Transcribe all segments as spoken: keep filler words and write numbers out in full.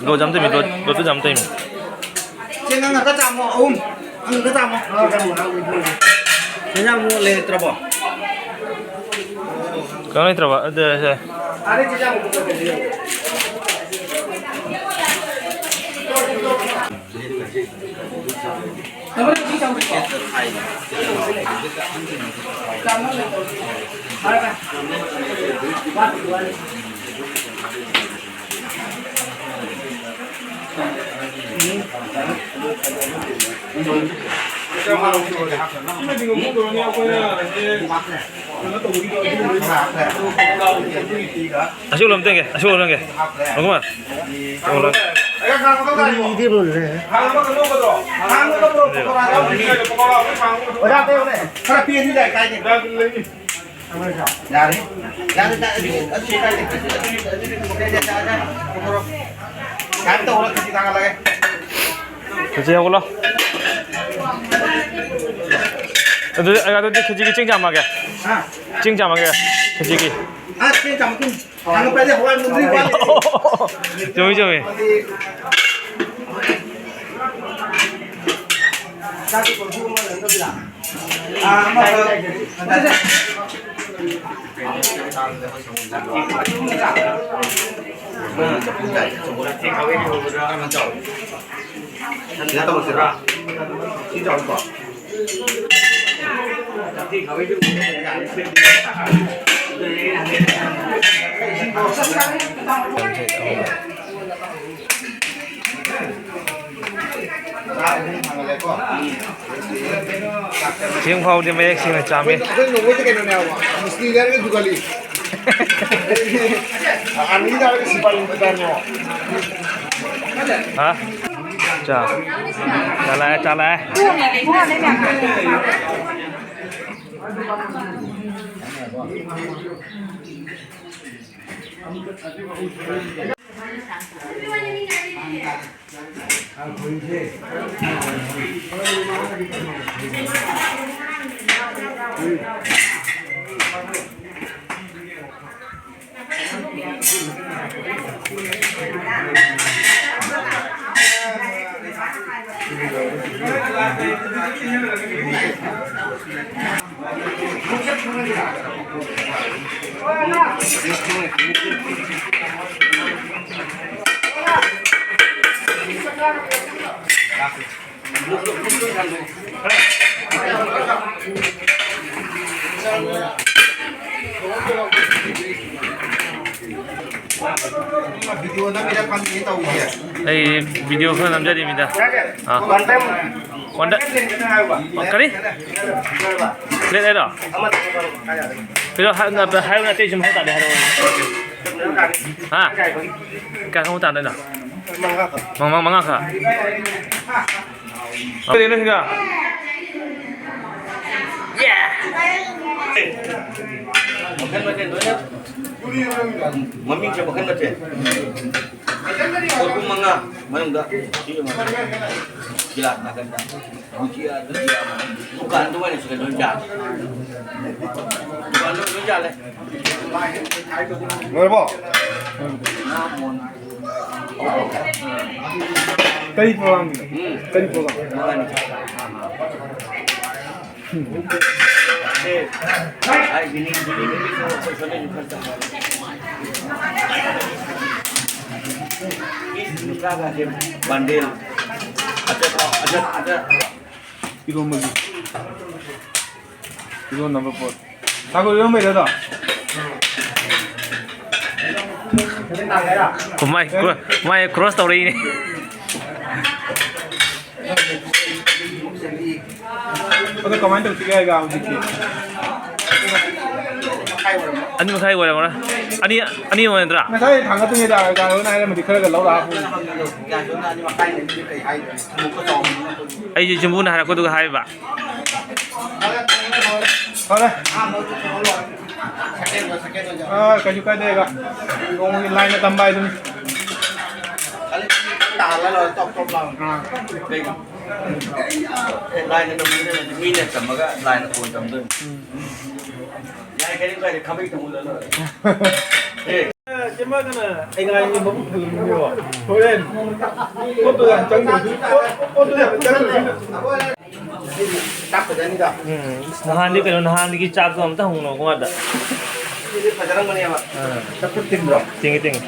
ꯂꯣ jam ꯇꯩꯃꯤ, ꯂꯣ, ꯂꯣ two jam ꯇꯩꯃꯤ꯫ ꯆꯦꯡ ꯑꯪꯀ ꯆꯥꯝꯃꯣ, ꯑꯍꯨꯝ꯫ ꯑꯪꯀ ꯆꯥꯝꯃꯣ꯫ ꯆꯦꯡ ꯆꯥꯝꯃꯣ ꯂꯩꯔꯛꯇ꯭ꯔꯕꯣ? ꯀꯩꯅꯣ ꯂꯩꯇ꯭ꯔꯕ? ꯑꯗꯨ, ꯁꯦ꯫ ꯑꯗꯩ ꯆꯦꯡ ꯆꯥꯝꯃꯣ꯫ ꯑꯁꯤ ꯎꯠꯂꯝ ꯇꯦꯡꯒꯦ, ꯑꯁꯤ ꯎꯠꯂꯝꯒꯦ꯫ ꯂꯧꯀꯨꯃꯥꯔ꯫ ꯎꯠꯂꯝ꯫ ꯏꯗꯤ ꯃꯨꯜꯂꯦ꯫ ꯈꯔ ꯄꯦꯟꯗꯤ ꯌꯥꯏ, ꯀꯥꯏꯗꯦ꯫ ꯌꯥꯔꯦ꯫ ꯌꯥꯔꯦ, ꯌꯥꯔꯦ, ꯑꯗꯨꯗꯤ, ꯑꯗꯨꯗꯤ ꯀꯥꯏꯗꯦ꯫ ꯑꯗꯨꯗꯤ, ꯑꯗꯨꯗꯤ, ꯑꯗꯨꯗꯤ, ꯑꯗꯨꯗꯤ, ꯀꯩꯅꯣ ꯇꯧꯔꯣ, ꯈꯦꯆꯤ ꯊꯥꯡꯒꯠꯂꯒꯦ꯫ ꯈꯦꯆꯤ ꯍꯧꯒꯠꯂꯣ꯫ ꯑꯗꯨꯗꯤ, ꯑꯗꯨꯗꯤ ꯈꯦꯆꯤꯒꯤ ꯆꯦꯡ ꯆꯥꯝꯃꯒꯦ꯫ ꯍꯥ? ꯆꯦꯡ ꯆꯥꯝꯃꯒꯦ, ꯈꯦꯆꯤꯒꯤ꯫ ꯑ, ꯆꯦꯡ ꯆꯥꯝꯃꯛꯇꯣꯏꯅꯤ꯫ ꯊꯥꯡꯒꯠꯄ ꯍꯥꯏꯗꯤ ꯍꯋꯥꯏ ꯃꯨꯟꯗ꯭ꯔꯤ ꯋꯥꯠꯂꯤ꯫ ꯆꯨꯝꯃꯤ, ꯆꯨꯝꯃꯤ꯫ ꯆꯥꯛꯇꯤ ꯀꯣꯔꯐꯨ ꯑꯃ ꯂꯩꯔꯝꯗꯕꯤꯗ꯫ ꯑꯥ, ꯑꯃꯈꯛ꯫ ꯁꯤꯗ ꯇꯧꯔꯁꯤꯔꯥ? ꯁꯤ ꯆꯥꯎꯀꯣ꯫ ꯁꯤꯡ ꯐꯥꯎꯗꯤ ꯃꯌꯦꯛ ꯁꯦꯡꯅ ꯆꯥꯝꯃꯤ꯫ ꯑꯩꯈꯣꯏ ꯅꯣꯡꯃꯩꯗꯤ ꯀꯩꯅꯣꯅꯦ ꯍꯥꯏꯕ, ꯃꯨꯁꯂꯤꯝ ꯍꯥꯏꯔꯒ ꯖꯨꯒꯥꯂꯤ꯫ ꯑꯥꯔꯃꯤꯗ ꯍꯥꯏꯔꯒ ꯁꯤꯄꯥꯍꯤ ꯃꯨꯁꯂꯤꯝꯅꯣ꯫ ꯍꯥ? ꯆꯥ꯫ ꯆꯥ ꯂꯥꯛꯑꯦ, ꯆꯥ ꯂꯥꯛꯑꯦ꯫ ꯑꯩ ꯚꯤꯗꯤꯑꯣ ꯈꯔ ꯅꯝꯖꯔꯤꯃꯤꯗ꯫ ꯑꯥ꯫ ꯋꯥꯟꯗ-, ꯀꯔꯤ? ꯄ꯭ꯂꯦꯠ ꯍꯥꯏꯔꯣ? ꯀꯩꯅꯣ ꯍꯥꯏ-, ꯍꯥꯏꯔꯣ, ꯅꯠꯇꯦ, ꯁꯨꯝ ꯍꯥꯏ ꯇꯥꯔꯦ, ꯍꯥꯏꯔꯣ꯫ ꯍꯥ? ꯀꯌꯥ ꯈꯪꯕ ꯇꯥꯗꯣꯏꯅꯣ? ꯃꯉꯥ, ꯃꯉꯥ ꯈꯛ꯫ ꯀꯩꯅꯣ ꯁꯤꯒ? ꯃꯈꯜ ꯃꯊꯦꯜ ꯂꯣꯏꯅ꯫ ꯃꯃꯤꯡꯁꯦ ꯃꯈꯜ ꯃꯊꯦꯜ꯫ ꯀꯣꯔꯐꯨ ꯃꯉꯥ ꯃꯅꯨꯡꯗ ꯁꯤ ꯑꯃ꯫ ꯒꯤꯂꯥꯁ ꯅꯥꯀꯟꯗ꯫ ꯗꯨꯀꯥꯟꯗ ꯑꯣꯏꯅ ꯁꯤꯗ ꯂꯣꯏ ꯌꯥꯔꯦ꯫ ꯗꯨꯀꯥꯟꯗ ꯂꯣꯏ ꯌꯥꯔꯦ꯫ ꯂꯣꯏꯔꯕꯣ? ꯀꯔꯤ ꯄ꯭ꯔꯣꯒ꯭ꯔꯥꯝꯒꯤꯅꯣ? ꯎꯝ꯫ ꯀꯔꯤ ꯄ꯭ꯔꯣꯒ꯭ꯔꯥꯝ? ꯃꯥꯅꯤ꯫ ꯁꯦ, ꯑꯩ ꯕꯤꯅꯤ, ꯕꯤꯅꯤ, ꯕꯤꯅꯤ, ꯕꯤꯅꯤ, ꯕꯤꯅꯤ꯫ ꯕꯟꯗꯦꯜ꯫ ꯑꯆꯥ, ꯑꯆꯥ, ꯑꯆꯥ꯫ ꯏꯔꯣꯝꯕꯒꯤ꯫ ꯏꯔꯣꯟ number four꯫ ꯁꯥꯒꯣꯜ ꯏꯔꯣꯝꯕꯩꯗꯣ? ꯃꯥꯏ ꯀ꯭ꯔꯣ-, ꯃꯥꯏ cross ꯇꯧꯔꯛꯏꯅꯦ꯫ ꯑꯗꯣ ꯀꯃꯥꯏꯅ ꯇꯧꯁꯤꯒꯦ ꯍꯥꯏꯒ ꯍꯧꯖꯤꯛꯇꯤ? ꯑꯅꯤ ꯃꯈꯥꯏ ꯑꯣꯏꯔꯝꯃꯣꯏ꯫ ꯑꯅꯤ, ꯑꯅꯤ ꯑꯣꯏꯔꯗ꯭ꯔꯥ? ꯉꯁꯥꯏ ꯊꯥꯡꯒꯠꯇ꯭ꯔꯤꯉꯩꯗ ꯒꯥꯔꯣꯅ ꯍꯥꯏꯔꯝꯃꯗꯤ ꯈꯔꯒ ꯂꯧꯔ ꯍꯥꯞꯄꯨ꯫ ꯑꯩꯁꯨ ꯌꯨꯝꯕꯨꯅ ꯍꯥꯏꯔꯛꯄꯗꯨꯒ ꯍꯥꯏꯔꯤꯕ꯫ ꯐꯔꯦ꯫ ꯑꯥ, ꯀꯩꯁꯨ ꯀꯥꯏꯗꯦ ꯑꯒ꯫ ꯅꯣꯡꯃꯒꯤ ꯂꯥꯏꯅ ꯇꯝꯕ ꯍꯥꯏꯗꯨꯅꯤ꯫ ꯑꯥ꯫ ꯑꯦ, ꯂꯥꯏꯅ ꯇꯝꯕꯤꯗꯣꯏꯅꯗꯤ ꯃꯤꯅ ꯇꯝꯃꯒ ꯂꯥꯏꯅ ꯀꯣꯟ ꯇꯝꯗꯣꯏꯅꯤ꯫ ꯎꯝ꯫ ꯌꯥꯏ, ꯀꯔꯤꯝ ꯀꯥꯏꯗꯦ, ꯈꯥꯕꯩ ꯇꯝꯃꯨ ꯂꯣꯏꯔꯦ꯫ ꯑꯦ꯫ ꯆꯦꯃꯒꯅ ꯑꯩ ꯉꯥꯏ ꯃꯕꯨꯛ ꯊꯜꯂꯝꯃꯤꯕ꯫ ꯍꯣꯔꯦꯟ ꯄꯣꯠꯇꯣ ꯌꯥꯝ ꯆꯪꯗ꯭ꯔꯁꯨ, ꯄꯣꯠ, ꯄꯣꯠꯇꯣ ꯌꯥꯝ ꯆꯪꯗ꯭ꯔꯁꯨ꯫ ꯆꯥꯛ ꯐꯖꯅꯤꯗ꯫ ꯎꯝ, ꯅꯍꯥꯟꯗꯤ ꯀꯩꯅꯣ, ꯅꯍꯥꯟꯒꯤ ꯆꯥꯛꯇꯣ ꯑꯝꯇ ꯍꯪꯉꯨꯅꯣ ꯃꯥꯗ꯫ ꯁꯤꯗꯤ ꯐꯖꯔꯝꯒꯅꯦꯕ꯫ ꯑꯥ꯫ ꯆꯝꯐꯨꯠ ꯇꯤꯡꯗ꯭ꯔꯣ? ꯇꯤꯡꯉꯤ, ꯇꯤꯡꯉꯤ꯫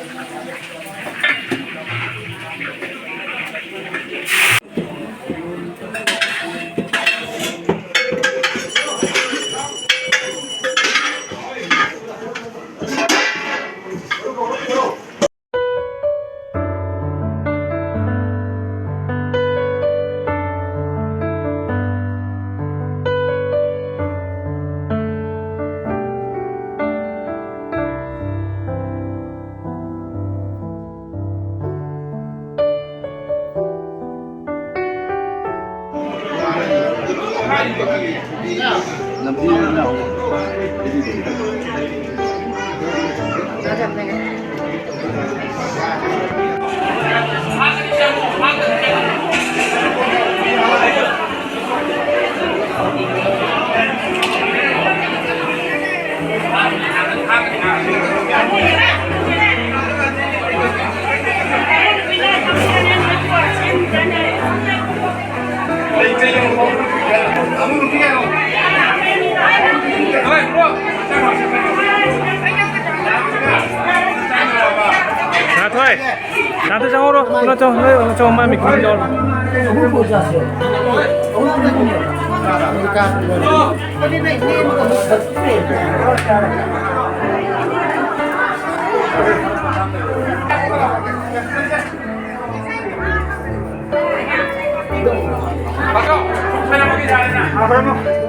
ꯁꯅꯥꯊꯣꯏ, ꯁꯅꯥꯊꯣꯏ ꯆꯪꯍꯧꯔꯣ꯫ ꯀꯩꯅꯣ ꯆꯪꯉꯣ, ꯅꯣꯏ ꯆꯪꯉꯣ, ꯃꯥ ꯃꯤꯈꯨꯝ ꯌꯥꯎꯔꯣ꯫ ꯐꯔꯦ, ꯃꯥ꯫